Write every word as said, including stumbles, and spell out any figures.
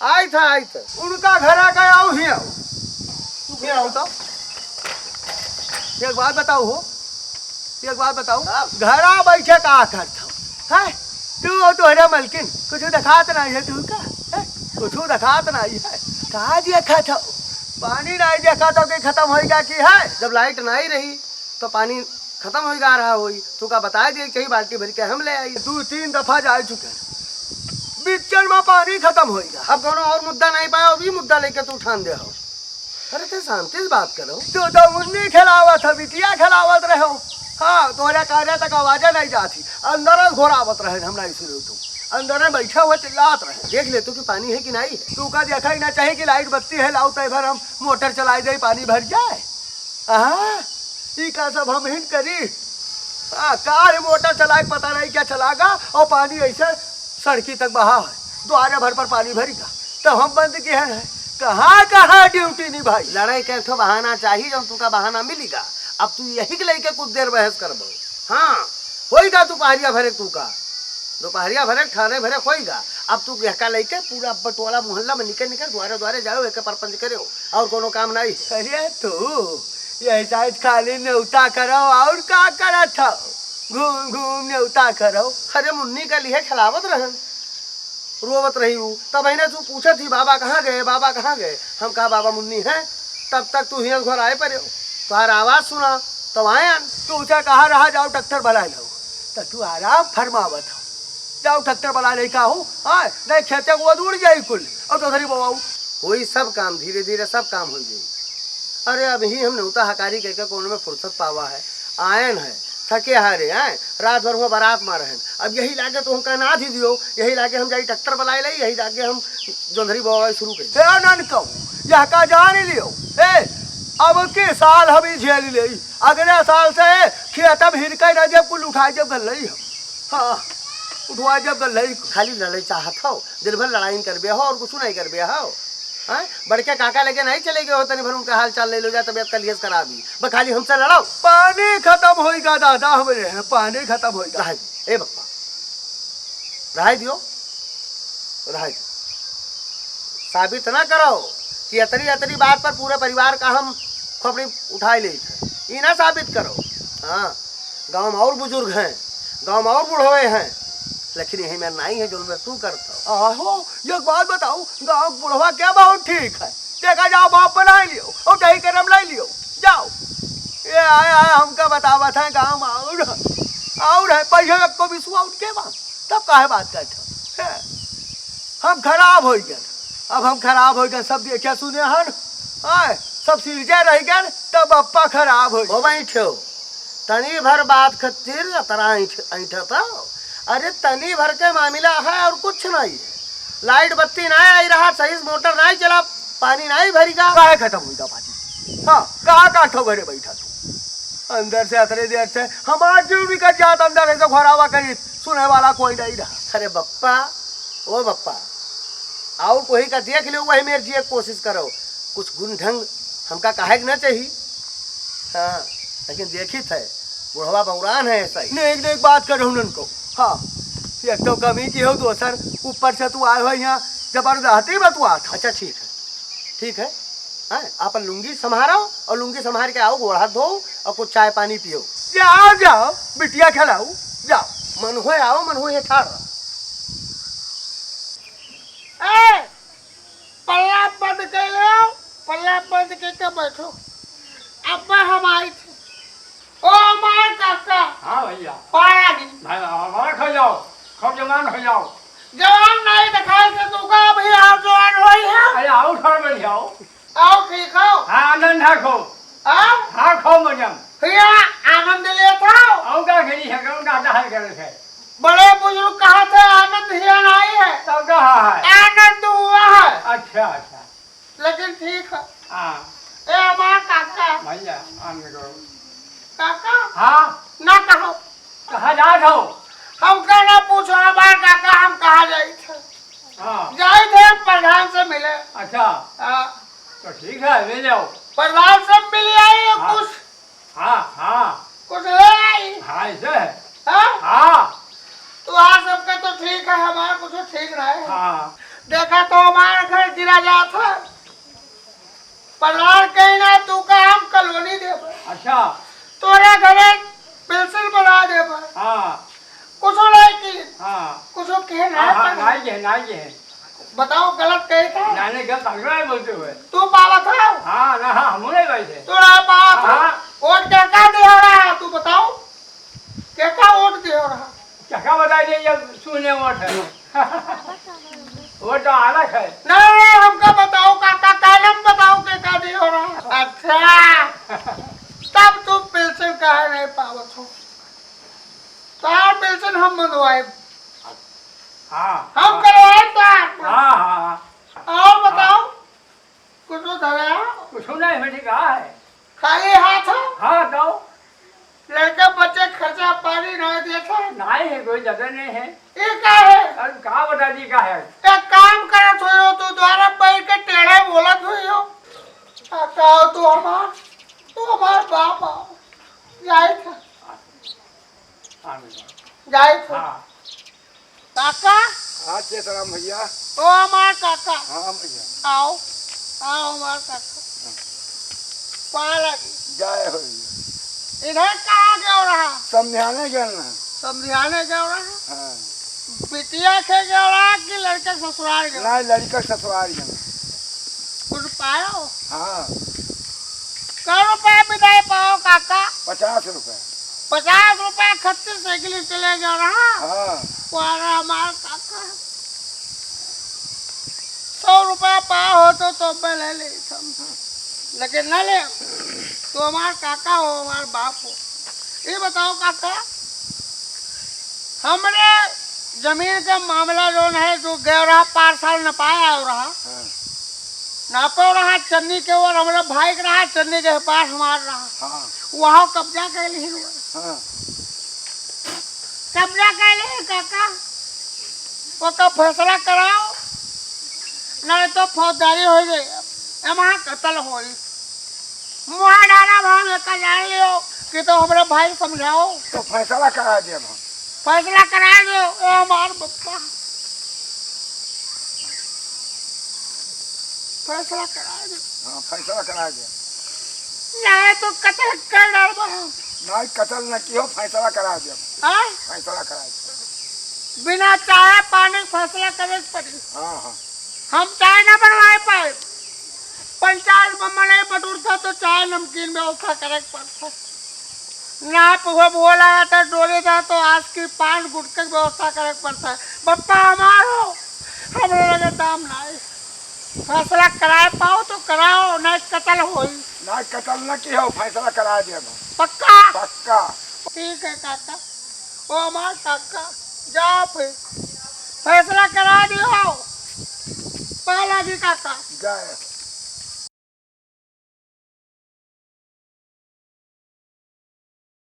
आई था, आई था। उनका घरा गया हूँ, ही आओ। तू ही आओ तो। एक बात बताओ हो, एक बात बताओ, हाँ। घरा बैठे का करत हो? हैं? तू और तोहरे मलकिन, कुछ देखात नहीं है तू का? हैं? कुछ देखात नहीं है। कहाँ देखत हो? पानी नहीं देखत हो कि खत्म होइगा कि है? जब लाइट नहीं रही, तो पानी खत्म होइगा रहा होई, तू का बताए दिए, कहीं बाल्टी भर के हम ले आई। दू तीन दफा जा चुके हैं, बिच्चन में पानी खत्म होइगा। अब कौनो और मुद्दा नहीं पाए, अभी मुद्दा लेके तू ठान दे हो। अरे, ते शांति से बात करो। तू तो मुन्नी खेलावत हो, बिटिया खेलावत रहो। हाँ, तोहरे काने तक आवाजे नहीं जाती, अंदर घोरावत रहे, हम नहीं सुने तू। अंदर में बैठा हुआ चिल्लात रहे। देख ले तू कि पानी है कि नहीं है। तू का देखा ही ना चाहे कि लाइट बत्ती है, लाओ तय भर हम मोटर चलाई दे, पानी भर जाए। हाँ, ई का सब हम हिन करी? हाँ, कार मोटर चलाए के पता नहीं क्या चलागा और पानी ऐसे सड़की तक बहा है, द्वारे भर पर पानी भरीगा। तब हम बंद किए हैं, कहाँ कहाँ ड्यूटी निभाई। लड़ाई के एक ठो बहाना चाहिए, जौन तू का बहाना मिलीगा। अब तू यही के लेके कुछ देर बहस करबो। हाँ, होइगा दोपहरिया भरे तू का, दोपहरिया भरे, ठाने भरे होइगा। अब तू यहका लेके पूरा बटोला मोहल्ला में निकल निकल द्वारे द्वारे जाओ, एक परपंच करो, और कोनो काम नहीं। अरे तू यही साइड खाली नेवता करो, और का करत हो? घूम घूम नेवता करो। अरे मुन्नी का लिए खिलावत रहन, रोवत रही हूँ। तब इन्हें तू पूछत ही, "बाबा कहाँ गए, बाबा कहाँ गए?" हम कहा, "बाबा मुन्नी है।" तब तक तू हियाँ घर आए पड़े हो, तुम्हारा आवाज़ सुना, तब आयन। तू उसे कहा रहा, "जाओ ट्रैक्टर बुलाए लाओ।" तो तू आराम फरमावत हो, "जाओ ट्रैक्टर बुलाए ले का हो, हाँ, नहीं खेते को दूर जाई कुल।" और तो धरी बवाऊ। वही सब काम धीरे धीरे सब काम हो जाई। अरे अभी हम नेवता हकारी कह के कोनो में फुर्सत पावा है, आयन है, थके हारे, आए, रात भर हुआ बारात में रहन। अब यही लागे तो हमका ना धी दियो, यही लागे हम जाई ट्रैक्टर बुलाए लाई, यही लागे हम जोंधरी बोवाई शुरू करी। ए ननकऊ, यह का जान लियो, ए, अब के साल हम ही झेल लेई, अगले साल से खेत में हिरकाई ना देब, कुल उठाई देब गल्लई हम। हाँ, उठवाई देब गल्लई। खाली लड़ाई चाहत हो, दिन भर लड़ाई करबे हो और कुछ नहीं करबे हो। हाँ? बड़के काका लगे नहीं चले गए हो, तनी भर उनका हाल चाल ले लो जा, तबियत कलियस खराब ही। बस खाली हमसे लड़ाओ। पानी खत्म होइगा दादा, हमरे हैं, पानी खत्म होइगा। रहाई दियो, ए बप्पा, रहाई दियो, रहाई दियो। साबित ना करो कि अतरी, अतरी बात पर पूरे परिवार का हम खोपड़ी उठाए लेइत है। ई ना साबित करो। हाँ, गाँव में और बुजुर्ग हैं, गाँव में और बुढ़वे हैं, लेकिन यही में नहीं है जो मैं तू करता हूँ। आहो, एक बात बताओ, गाँव के बुढ़वा क्या बहुत ठीक है, देखा जाओ बाप बनाए लियो और दही करम लाई लियो, जाओ। ये आए, आए हमका बतावत है गाँव में और, और है पैसा को विश्वा उनके बा, तब काहे बात करत हो? हैं? हम खराब होइ गए, अब हम खराब होइ गए, सब देखे सुने हन, आए, सब सिरजे रह गए, तब अप्पा खराब होइ हो गए। बैठो, तनी भर बात खातिर अतरा ऐंठ-, ऐंठत हो। अरे तनी भर के मामला है और कुछ नहीं है। लाइट बत्ती ना आई रहा, सही से मोटर ना चला, पानी ना भरिगा। काहे खत्म होइगा पानी? हाँ, का का ठो घरे बैठा तू? अंदर से अतरे देर से हमार जीव निकल जात, अंदर से घोरावा करी, सुने वाला कोई नहीं रहा। अरे बप्पा, ओ बप्पा, और कोई का देख लो, वही मेर जिए के कोशिश करो। कुछ गुण ढंग हमका काहे के ना चाहिए। हाँ, लेकिन देखित है, बुढ़वा बौरान है ऐसा ही। नेक नेक बात करो उन्हन को। हाँ, एक तो कमी की हो, दोसर ऊपर से तू आए हो यहाँ जबरदस्ती बतुआत हो। अच्छा ठीक है, ठीक है, हैं, आपन लुंगी संभारो और लुंगी संभार के आओ, गोड़ हाथ धो और कुछ चाय पानी पियो। जाओ, जाओ, बिटिया खेलाओ, जाओ। मनहुए आओ, मनहुए ठाड़ रहो। ए, पल्ला बंद कर लो, पल्ला बंद करके बैठो। अब हम आई थे। ओ हमार काका। हाँ भैया। पाया नहीं। भाई, हमारा खो जाओ, खूब जवान हो जाओ। जवान नहीं दिखाई थे तू का, अभी आओ जवान होई है। अरे आओ, घर में जाओ। आओ, ठीक हो? हाँ, आनंद है खूब। हाँ? हाँ, खूब मजा में। हिया आनंद लेत हो? आओ, का करी है, कौन का हाल करे है? बड़े बुजुर्ग कहा थे, आनंद हिया नहीं है। तब कहा है? आनंद हुआ है। अच्छा, अच्छा। लेकिन ठीक है। हाँ। ए, हमार काका। भैया, आनंद करो। काका? हाँ? ना कहो। कहाँ जात हो? हमका ना पूछो, हमार काका, हम कहाँ जाई थे? हाँ। जाई थे प्रधान से मिले। अच्छा। हाँ। तो ठीक है, ले जाओ। प्रधान से मिल आई हाँ। कुछ। हाँ, हाँ। कुछ ले आई। हाँ, ऐसे है। हाँ? हाँ। तो आज सबका तो ठीक है, हमारा कुछ ठीक ना है। हाँ। देखा तो हमार घर गिरा जात है। पलार कहीं ना तू का हम कॉलोनी देबे। अच्छा। तोरे घरे पेंशन बना देबे। हाँ। कुछो नहीं की। हाँ। कुछो कहे ना हाँ, हाँ, पर। नहीं है, नहीं है। बताओ गलत कहे था? नहीं, नहीं, गलत हम नहीं बोलते हुए। तू पावत है? हाँ, ना, हाँ, हम नहीं बैठे। तू ना पावत हाँ, है? हाँ। वोट के का दे रहा है, तू बताओ? के का वोट दे रहा? के का बताई दे, ये सुने वोट है। वोट तो अलग है। नहीं, नहीं, हमका बताओ काका, कालम बताओ के का दे रहा? अच्छा, तब तू पेंशन काहे नहीं पावत हो? तार पेंशन हम बनवाए। हाँ। हम करवाए तार। हाँ, हाँ, हाँ। और बताओ, हाँ। कुछ धरा? कुछ नहीं, बेटी, कहाँ है? खाली हाथ हो? हाँ, दो। लड़के बच्चे खर्चा पानी नहीं देते? नहीं है, कोई ज्यादा नहीं है। ये का है? अरे, का बता दी का है? एक काम करत हुई हो, तू द्वारा बैठ के टेढ़े बोलत हुई हो। आ, का हो तू हमार, तू हमार बाप हो। जाए था। हाँ, बेटा। जाए था। हाँ। काका? हाँ, चेतराम भैया। ओ हमार काका। हाँ, भैया। आओ, आओ हमार काका। हाँ। पाला जी। जय हो भैया। इधर कहाँ गयो रहा? समझाने गयो ना। समझाने गयो रहा? हाँ। बिटिया के गयो रहा कि लड़के ससुराल गयो? नहीं, लड़के ससुराल गयो। कुछ पायो? हाँ। कै रुपया बिदाई पाओ काका? पचास रुपया। पचास रुपया खत्ती साइकिल चले गयो रहा। हाँ। वारा हमार काका। सौ रुपया पाओ हो तो, तो मैं ले ले हम। लेकिन न ले। तू हमार काका हो, हमार बाप हो। ये बताओ काका, हमरे जमीन के मामला जौन है, जो गयो रहा पार साल न पाया हो रहा। हाँ। नापो रहा चन्नी के ओर, हमरे भाई के रहा, चन्नी के पास हमार रहा। हाँ। वहाँ कब्जा कर ली हुआ। हाँ। कब्जा कर ले काका, ओका फैसला कराओ, नहीं तो फौजदारी हो जाए, हमारा कत्ल होई। मुँह डाला भाग एका जान लियो कि तो हमरे भाई समझाओ। तो फैसला करा दे हम। फैसला करा दो, ए हमार बप्पा। फैसला करा दे। हाँ, फैसला करा दे। नहीं तो कत्ल कर डालबा हम। नहीं, कत्ल न किहो, फैसला करा दे। हाँ? फैसला करा दे। बिना चाय पानी के फैसला करे के पड़ी। हाँ, हाँ। हम चाय ना बनवाए पाए। पंचायत में मनई बटुरता तो चाय नमकीन व्यवस्था करे के पड़ता। ना पुआ बोला तो डोले जा तो आज की पान गुटके के व्यवस्था करे के पड़ता है। बप्पा हमारो, हमरे लगे दाम ना है। फैसला कराए पाओ तो कराओ, नहीं कत्ल होई। नहीं, कत्ल न किहो, फैसला करा दे हम। पक्का? पक्का। ठीक है काका, ओ हमार काका, जाओ फिर फैसला करा दियो। पाला जी काका। जय।